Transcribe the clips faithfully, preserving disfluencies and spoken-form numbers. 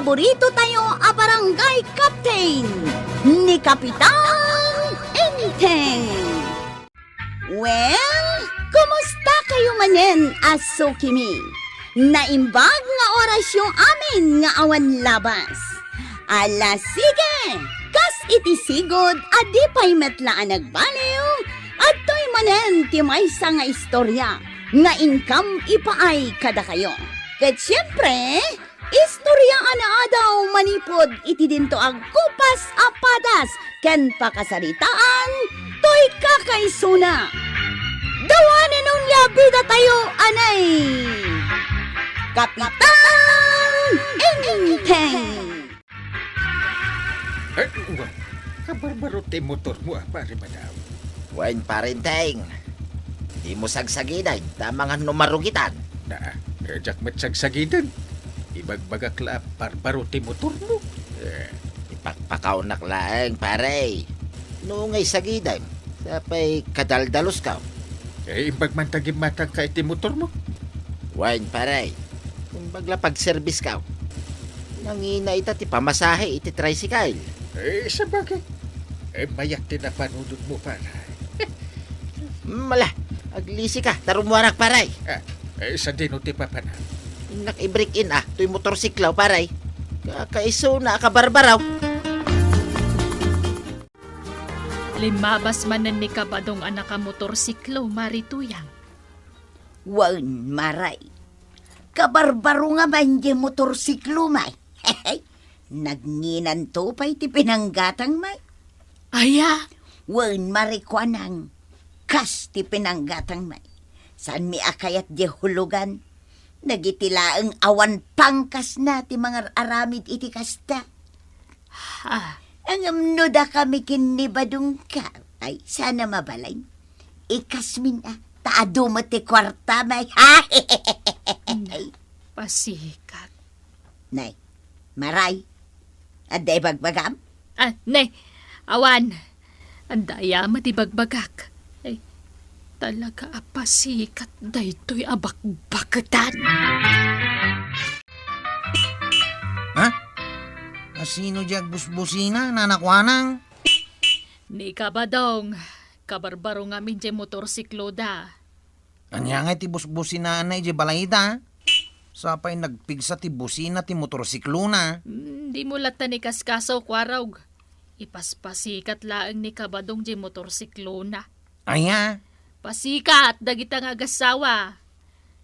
paborito tayo a barangay captain, ni Kapitan Enteng. Well, kumusta kayo manen a sukimi? Naimbag nga orasyo amin nga awan labas. Ala, sige! Kas iti sigud a di pay met la a nagbaliw, adtoy manen ti maysa nga istorya nga inkam ipaay kadakayo. Ket siempre, istorya a naadaw manipud iti dinto agkupas a padas ken pakasaritaan toy kakaisuna. Dawanen onia bidatayo anay Kapitan Enteng. Ay, wa, kabarbaro ti motor mo, ah, pare Madaw. Wen, Pare Enteng. Di mo sagsagiden, ta mangan no marugitan. Na, eh, diak met sagsagiden. Ibagbagak la a barbaro ti motor mo. Eh, ipakpakaonak laeng, pare. No ngay sagidem, sapay kadaldalos ka. Eh, imbag man ta gimmatangka iti motor mo. Wen, pare. Imbag la pagserbiska. Nangina ita ti pamasahe iti tricycle. Eh, sabagay. Eh, mayat ti napanunot mo, pare. Mala, aglisika, ta rummuarak, pare. Ah, eh, sadino ti papana? Innak i-break in, ah, toy motorsiklo, pare. Kakaisuna a kabarbaraw. Limmabas manen ni Kabadong a nakamotorsiklo, Mari Tuyang. Wen, Mari. Kabarbaro nga man di motorsiklo, may. Nagnginanto pay ti pinanggatang, may. Aya? Wen, Mari, kuanang, kas ti pinanggatang, may. Saanmi a kayat di hulugan. Dagiti laeng awan pangkasna ti mangar-aramid iti kasta. Ah, Ngem no dakami ken ni Badongka, ay, sana mabalin. Ikasmin a, ta adu met ti kuarta, may. Pasikat. Nay, Mari, adda ibagbagam? Ah, ne, awan. Adda aya met ibagbagak. Ay, talaga a pasikat daytoy a bakbaketan. Ha? Asino di agbusbusina, nanakuanang? Ni Kabadong, kabarbaro ngamin di motorsikloda. Ania nga ti busbusinaanna idiay balayda? Sapay nagpigsa ti busina ti motorsiklona. Hmm, di mo latta ni kaskaso, Kuarog. Ipaspasikat laeng ni Kabadong di motorsiklona. Aya? Pasikat dagita nga agassawa.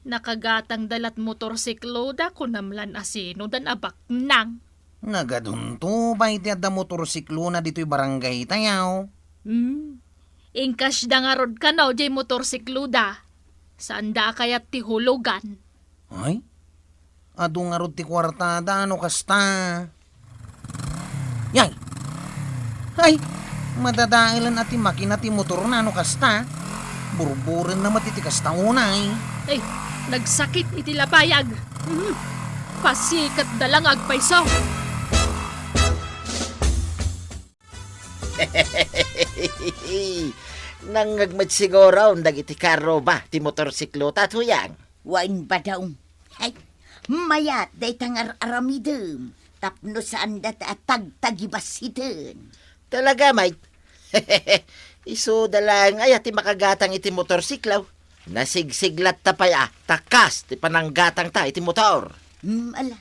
Nakagatangda lat motorsikloda, kunam lan asinodan a baknang. Nagadunto pay ti adda motorsiklona ditoy barangay tayaw. Hmm. Inkasda ngarud kano jay motorsikloda. Saanda a kayat ti hulogan. Ay? Adu ngarud ti kuartada no kasta. Yay! Ay! Madadaelen a ti makina ti motorna no kasta. Burburenna met iti kasta unay. Ay, nagsakit iti labayag. Mhm. Pasikatda la nga agpayso. Nangngeg met siguro dagiti karruba ti motorsiklota, Tuyang. Wen, Badong. Ay, mayat dayta nga ar-aramidem tapno saanda ta tagtagibassiten. Talaga, Mike? Isuda laeng aya ti makagatang iti motorsiklo. Nasigsiglatta pay a ta kas ti pananggatangta iti motor. Mm, ala,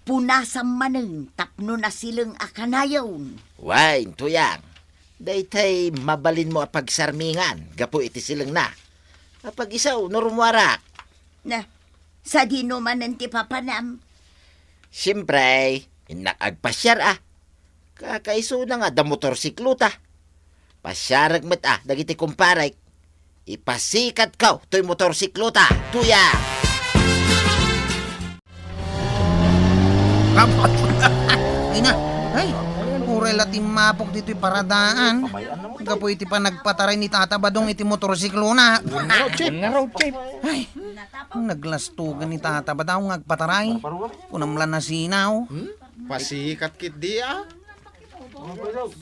punasam manen tapno nasileng a kanayon. Wen, Tuyang, daytay mabalinmo a pagsarmingan gapu iti silengna. Apag-isu no rummuarak. Na, sadino manen ti papanam? Siempre, innak agpasiar a. Kakaisuna nga adda motorsiklota. Pasiarek met a dagiti kumparek. Ipasikatko toy motorsiklota, Tuyang! Ay na, ay, uray la timmapok ditoy paradaan. Gapu iti panagpataray ni Tata Badong iti motorsiklona. Ay, naglastugan ni Tata Badong nga agpataray. Kunam la nasinaw. Hmm? Pasikat ketdi a.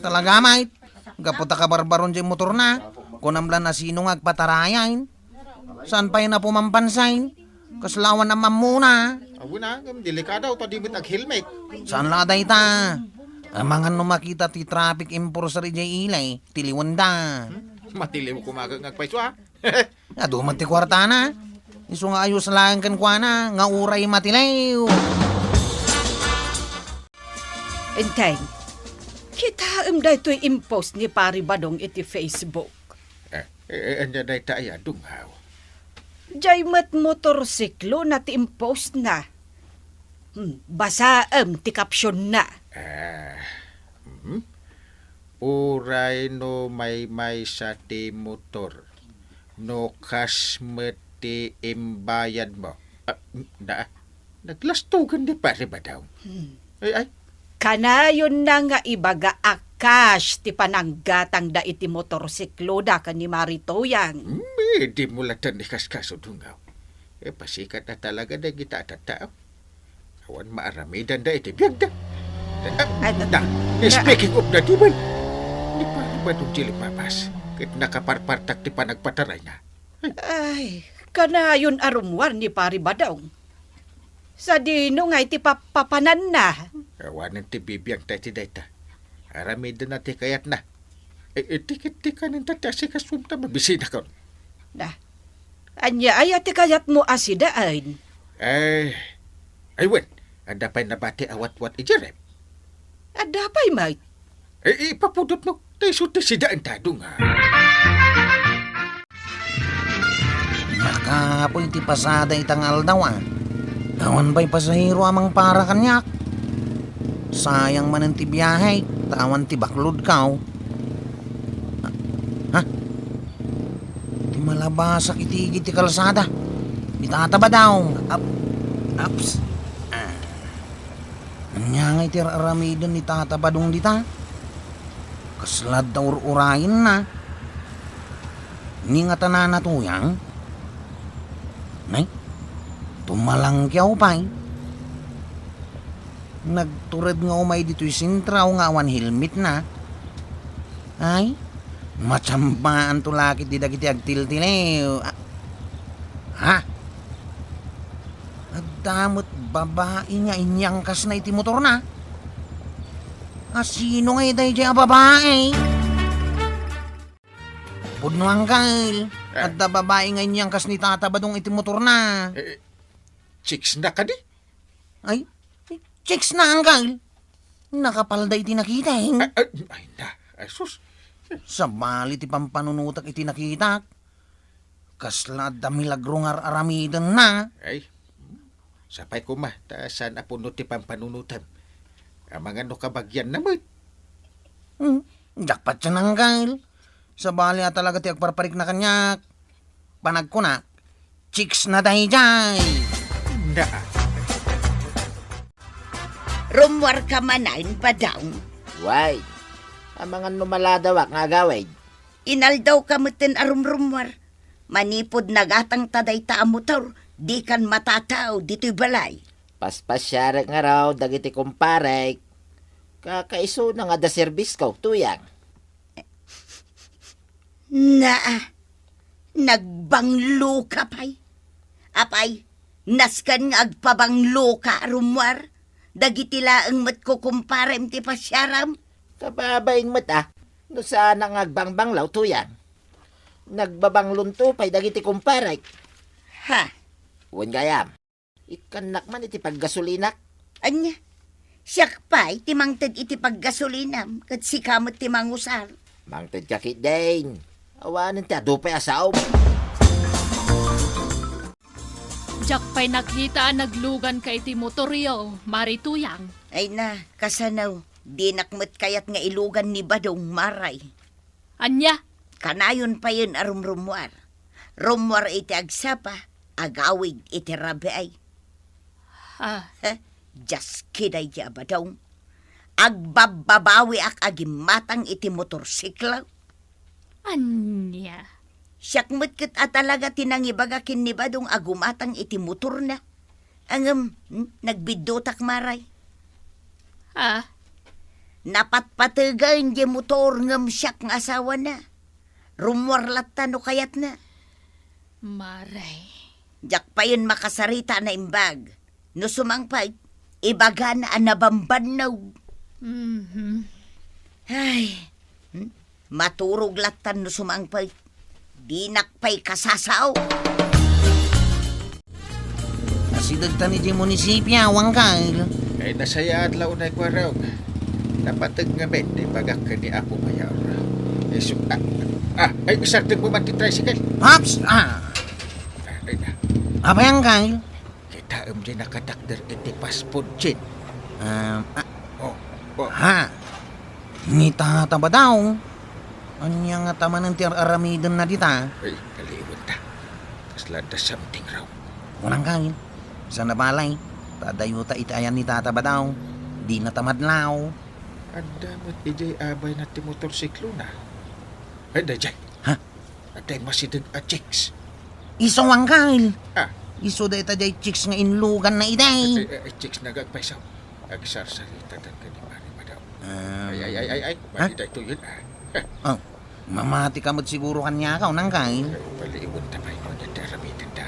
Talaga, Mike? Gapu ta kabarbaron jay motorna, kunam la nasino nga agpatarayan. Saan pay na pumampansin? Kasla awan a mammuna. Awan a, ngem delikado ta di met ag-helmet. Saan la dayta? Amangan no makita ti traffic enforcer idiay ili, tiliwenda. Hmm? Matiliw koma nga agpayso, a? Adu met ti kuartana. Isu nga ayos laeng kenkuana, nga uray matiliw. Enteng, kitaem daytoy impost ni Pari Badong iti Facebook. Eh, eh, ania dayta aya, Dungaw? Jay met motorsiklona ti impostna. Hmm, basaem ti captionna. Ah, hmm? Uray no maymaysa ti motor, no kas met ti imbayadmo. Ah, na, naglastugan ni Pare Badong. Hmm. Ay, ay. Kanayonna nga ibaga a cash ti pananggatangda iti motorsikloda ken ni Mari Tuyang. Hmm, eh, dimo latta ni kaskaso, Dungaw. Eh, pasikat a talaga dagita a tattao. Awan maaramidanda iti biagda. Ah, Ay, da, na, speaking of the devil, ni Pari Badong ti lipapas, ket nakaparpartak ti panagpatarayna. Ay, kanayon a rummuar ni Pari Badong. Sadino nga iti papapananna? Awanen ti bibiangta iti dayta. Aramidenna ti kayatna. E, e, ti ket ti kanenta ti asikasumta mabisinakon. Na, ania aya ti kayatmo a sidaen? Eh, ay wen, adda pay nabati a watwat idiay ref? Adda pay met. Eh, ipapudotno, ta isu ti sidaenta, Dungaw. Nakapoy ti pasada ita nga aldaw, a. Awan pay pasahero a mangpara kaniak. Sayang manen ti biahe, ta awan ti baklodko. Ha? Ti malabasak iti igid ti kalsada. Ni Tata Badong. Ap-, aps. Ah. Ania nga iti ar-aramiden ni Tata Badong dita? Kasla adda ur-urayenna. Ni nga tanana, Tuyang? Nay, tumalangkiaw pay. Nagtured nga umay ditoy sentraw nga awan helmetna. Ay, matsambaanto la ketdi dagiti agtiltiliw. Ah, ha? Adda met babai nga inyangkasna iti motorna. A, sino ngay daydiay a babai? Pudno, Angkel. Ah. Adda babai nga inyangkas ni Tata Badong iti motorna. Eh, chicks na kadi? Ay, chicks na, Angkel. Nakapalda iti nakita, eh. Ay, ay, ay na. Ay, sus. Sabali ti pampanunotak iti nakitak. Kasla adda milagro nga ar-aramidenna. Ay, sapay koma, ta saan a puno ti pampanunotam. Amangan no kabagianna met. Hmm, diak patien, Angkel. Sabali a talaga ti agparparikna kaniak. Panagkunak, chicks na daydiay. Na. Rummuarka manen, Badong? Way, amangan no maladawak nga agawid. Inaldawka metten a rumrummuar. Manipud nagatangta dayta a motor, dikan matatao ditoy balay. Paspasiarek ngarud dagiti kumparek. Kakaisuna nga adda serbisko, Tuyang. Naa, nagbangloka pay. Apay, nasken nga agpabangloka a rummuar? Dagiti laeng met kukumparem ti pasiaram? Kababain met a, no saanak nga agbangbanglo, Tuyang. Nagbabanglonto pay dagiti kumparek. Ha? Wen gayam. Ikkannak man iti paggasolinak. Ania? Siak pay ti mangted iti paggasolinam, ket sika met ti mangusar. Mangtedka ketdin. Awanen ti adu pay a saom. Diak pay nakita a nagluganka iti motoryo, Mari Tuyang. Ay na, kasano, dinak met kayat nga ilugan ni Badong, Maray. Ania? Kanayon payen a rumrummuar. Rummuar iti agsapa, agawid iti rabii. Ah. Heh, diaski daydi a Badong. Agbabbabawiak a gimmatang iti motorsiklo. Ania? Siak met ket a talaga ti nangibaga ken ni Badong a gumatang iti motorna. Ngem, hmm, nagbiddutak, Maray. Ah? Napatpategen diay motor ngem siak nga asawana. Rummuar latta no kayatna. Maray. Diak payen makasarita a naimbag. No sumangpet, ibagana a nabambannog. Mhm. Ay, hmm? Maturog lattan no sumangpet. Dinak pay kasasao. Asidegtan idiay munisipio, Angkel. Ay, nasayaat la unay, Kuarog. Napateg ngamin ti ibagak ken ni Apo Mayor. Isu-, ah, ah, ay, isardengmo man ti tricycle. Paps! Ah! Ay, na. Apay, Angkel? Kitaem diay nakatakder iti fast food chain. Um, ah, Oh, oh. Ha? Ni Tata Badong? Ania ngata manen ti ar-aramidenna dita? Ay, kaliwenta. Kasla adda something wrong. Kunam kami. Sana balay, ta adda yuta iti ayan ni Tata Badong. Dinata madlaw. Adda met idiay abayna ti motorsiklona. Ay, daydiay. Ha? Adda masideg a chicks. Isu, Angkel. Ah. Isu dayta diay chicks nga inluganna idi. Ay, ay, ay, chicks nga agpayso. Agsarsarita ken ni Pari Badong. Um, Ay, ay, ay, ay, ay. Ha? Madi daytoyen, ah. Oh, mamati ka met siguro kaniak, Angkel. Ay, paliwenta pay no, diay ti aramidenda.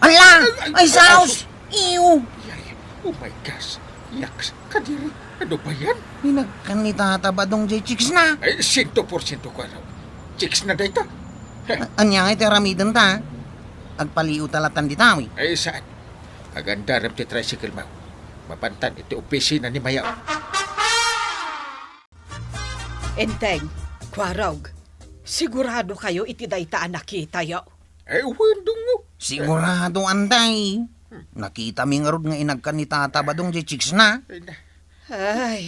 Ala! Ay, ay, ay, saos! Ay, Iyo! Yay! Oh my gosh! Yaks! Kadiri! Ano ba yan? Inagkan ni Tata Badong diay chicks na. Ay, siento porsiento ko, ano? Chicks na dayta. Heh. A-, ania nga iti aramidenta? Agpaliwta lattan dita, wi. Ay, saan? Agandarem ti tricycle mo. Mapantan iti opisina ni Mayor. Enteng, Kuarog, siguradokayo iti dayta a nakitayo? Ay, wen, dungngo. Sigurado, Antay. Hmm. Nakitami ngarud nga inagkan ni Tata Badong diay chicks na. Ay, na. Ay,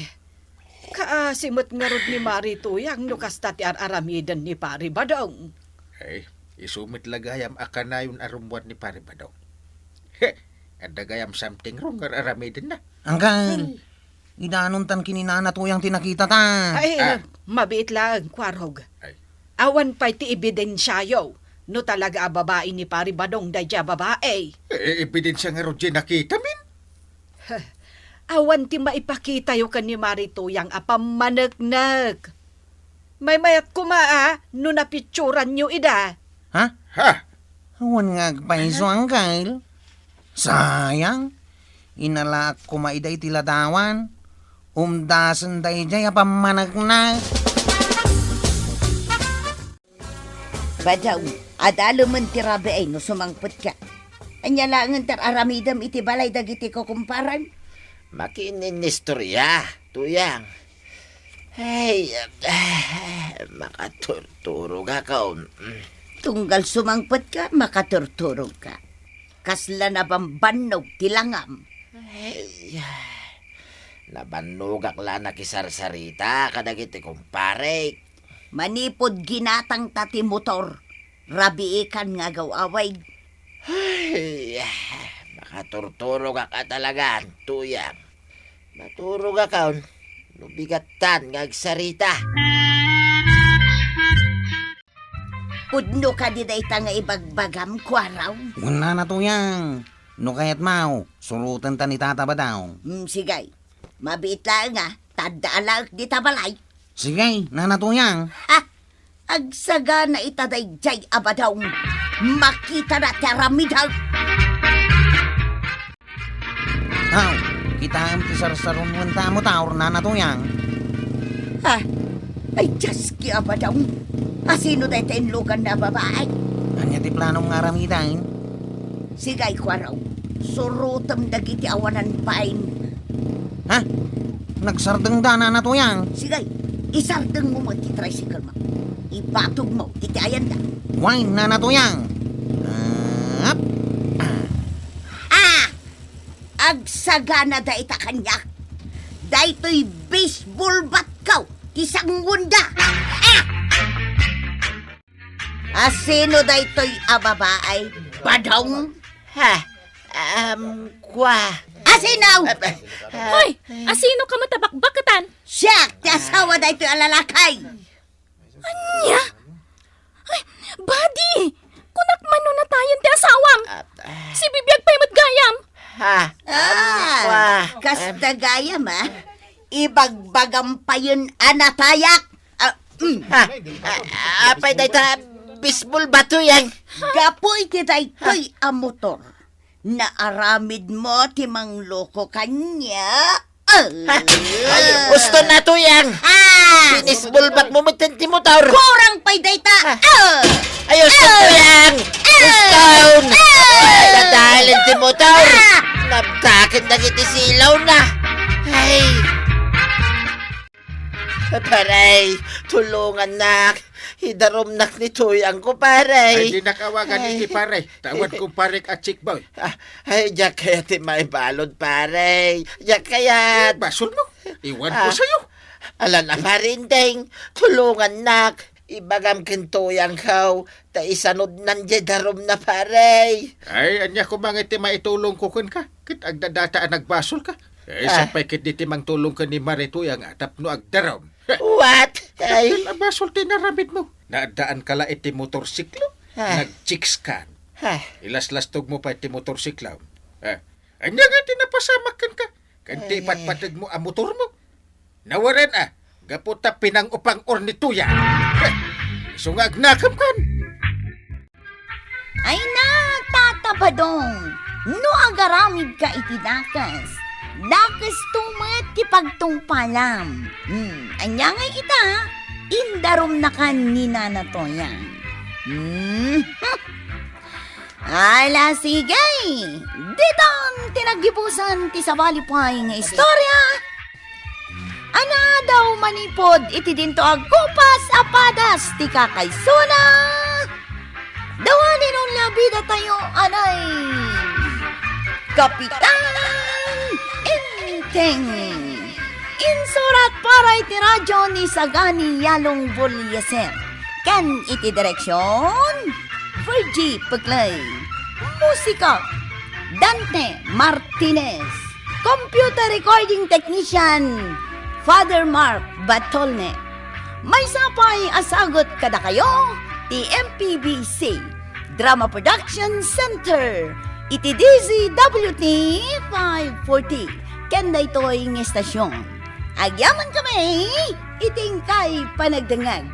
kaasi met ngarud ni Mari Tuyang no kasta ti ar-aramiden ni Pari Badong. Ay, isu met la gayam a kanayon a rummuar ni Pari Badong. He, adda gayam something wrong nga ar-aramiden na. Angkel, Ay. Idanontan ken ni Nana Tuyang ti nakitata. Ay, Ah. mabiit laeng, Kuarog. Ay. Awan pay ti ebidensiayo no talaga a babai ni Pari Badong daydiay a babai. Eh, ebidensya ngarud diay nakitamin? Awan ti maipakitayo ken ni Mari Tuyang a pammaneknek. Maymayat koma a no napitsuranyo ida. Ha? Ha? Awan nga agpayso, Angkel. Sayang. Inalaak koma ida iti ladawan. Umdasen daydiay a pammaneknek. Badong, adalemen ti rabii no sumangpetka. Ania laengen ti ar-aramidem iti balay dagiti kukumparem? Makiinnistorya, Tuyang. Ay, ah, makaturturogakon. Tunggal sumangpetka, makaturturogka. Kasla nabambannog ti langam. Ay, nabannogak la nakisarsarita kadagiti kumparek. Manipud ginatangta ti motor, rabiikan nga agaw-awig. Ay, makaturturogak a talagan, Tuyang. Maturogakon no bigattan nga agsarita. Pudno kadi dayta nga ibagbagam, Kuarog? Wen, Nana Tuyang, no kayatmo, surotenta ni Tata Badong. Hmm, sige. Mabiit laeng a, ta adda alaek dita balay. Sige, Nana Tuyang. Ha? Agsagana ita daydiay a Badong. Makitana ti aramidek. Aw, kitaem ti sarsaronwenta a motor, Nana Tuyang. Ha? Ay, Dios, ki a Badong. Asino dayta inluganna a babai? Ania ti planom nga aramiden? Sige, Kuarog. Surotem dagiti awanan pain. Ha? Nagsardengda, Nana Tuyang? Sige, isardengmo met ti tricycle mo. Ibatogmo iti ayanda. Wen, Nana Tuyang. Ap. Ah! Agsagana dayta kaniak. Daytoy baseball bat ko ti sanguenda. Ah! Asino daytoy a babae, Badong? Ha? Um, kwa. Asino? Ah, ah, Hoy! Asino ka matabakbakatan? Siak ti asawa daytoy a lalaki. Ania? Ay, badi! Kunak man no natayen ti asawam! Ah, ah. Sibibiag pay met gayam! Ha? Ah, Kwa. Kasta gayam, ah. Ibagbagam payen a natayak. Ah, mm. Ha? Ah, apay dayta baseball bat, Tuyang? Gapu iti daytoy a motor. Naaramidmo ti mangloko kaniak. Ah! Ha? Ay, usto na, Tuyang! Ah! Binisbulbak mo met ti motor! Kurang pay dayta! Ah! Ah! Ay, usto, Ah! Tuyang! Ah! Usto! Ah! Ay, nadalen ti motor! Ah! Nabtaken dagiti silaw na! Ay! Pare, tulungannak! Idarumnak ni Tuyangko, pare! Ay, dinak awagan iti pare. Tawag ko pare a chick boy. Ah, ay, diak kayat ti maibalud, pare. Diak kayat. Eh, basolmo. Iwan ko Ah. sayo. Ala na, Pare Indeng. Tulungannak. Ibagam ken Tuyangko ta isanudnan diay darumna, pare. Ay, ania koma nga iti maitulongko kenka? Ket agdadata a nagbasolka. Eh, Ah. sapay ket ditoy mangtulong ken ni Mare Tuyang a tapno agdarum. What? Ay. Ket basol ti inaramidmo. Naaddaanka la iti motorsiklo? Ah. Nag-chicks kan. Ah. Ilaslastogmo pay ti motorsiklo. Eh, ania nga ti napasamak kenka? Ken ti Ay. ipatpategmo a motormo? Nawaran a, gapu ta pinang-upang-or ni Tuyang. Eh, isu nga agnakemkan. Ay na, Tata Badong, no agaramidka iti dakes, dakesto met ti pagtungpalam. Hmm, ania ngay ita? Indarumnakan ni Nana Tuyang. Hmm. Ala, sige. Ditan ti naggibusan ti sabali pay nga istorya. Anadaw manipud iti dinto agkupas a padas ti kakaisuna. Dawanen unay a bidatayo, anay, Kapitan Enteng. Insurat para iti radyo ni Sagani Yalong Buliaser. Ken iti direksyon, Virgie Peclay. Musika, Dante Martinez. Computer recording technician, Father Mark Batolne. Maysa pay a sagut kadakayo ti M P B C Drama Production Center iti D Z W T five forty. Ken daytoy nga istasyon, agyamankami iti inkay panagdengngeg.